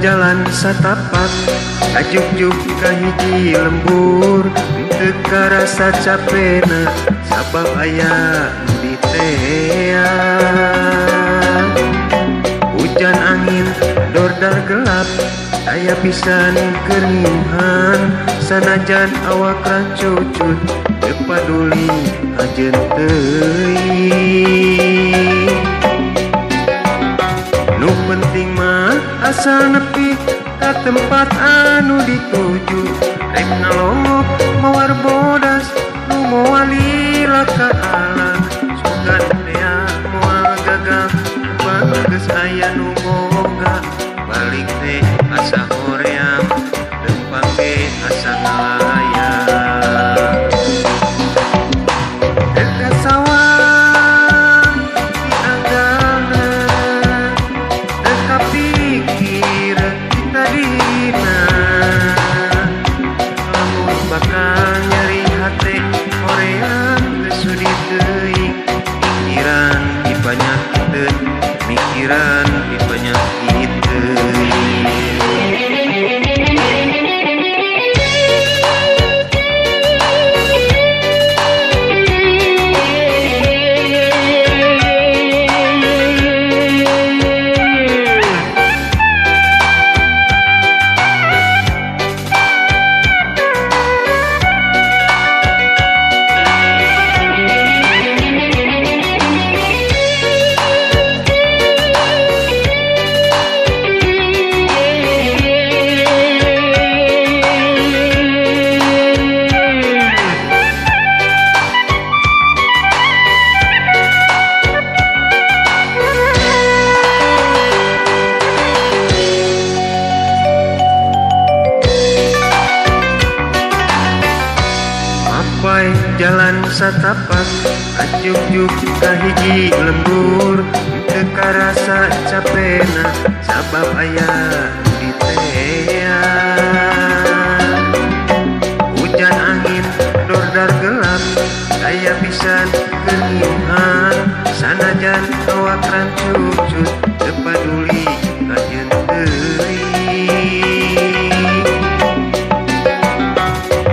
jalan satapak ajuk-juk ka hiji lembur teu karasa capena sabab aya nu diteang. Hujan angin dordar gelap aya pisan keur ngiuhan sanajan awak rancucut teu paduli kajeun teuing. Nu penting mah asal nepi ka tempat anu dituju rek ngalongok mawar bodas nu moal lila ka alam sugan tea moal gagal bagus aya nu boga balik teh asa hoream lempang ge asa ngalayang. Teu kasawang dianggalna teu kapikir ti tadina lamun bakal nyeri hate hoream teu sudi teuing pikiran dipanyakiteun mikiran dipanyakiteun. Jalan satapak ajuk-juk ka hiji lembur teu karasa capena sabab aya nu diteang. Hujan angin dordar gelap aya pisan keur ngiuhan sanajan awak rancucut teu paduli kajeun teuing.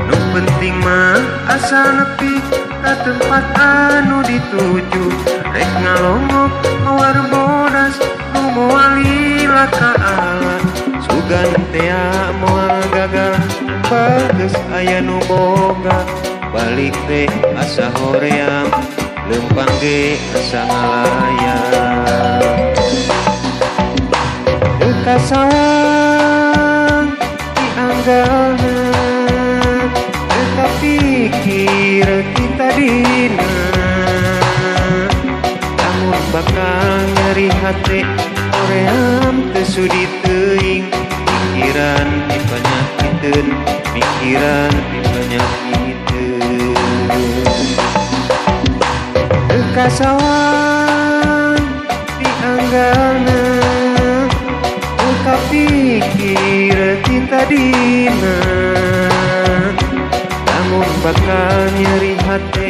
Nu penting mah asal nepi ka tempat anu dituju rek ngalongok mawar bodas nu moal lila ka alam sugan tea moal gagal bagus aya nu boga balik teh asa hoream lempang ge asa ngalayang. Teu kasawang dianggalna teu kapikir ti tadina lamun bakal nyeri hate hoream teu sudi teuing pikiran dipanyakiteun mikiran dipanyakiteun. Teu kasawang dianggalna teu kapikir ti tadina lamun bakal nyeri hate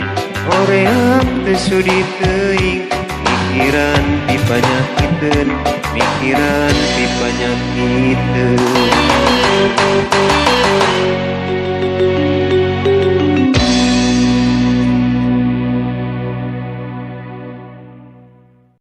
hoream teu sudi teuing mikiran dipanyakiteun mikiran dipanyakiteun.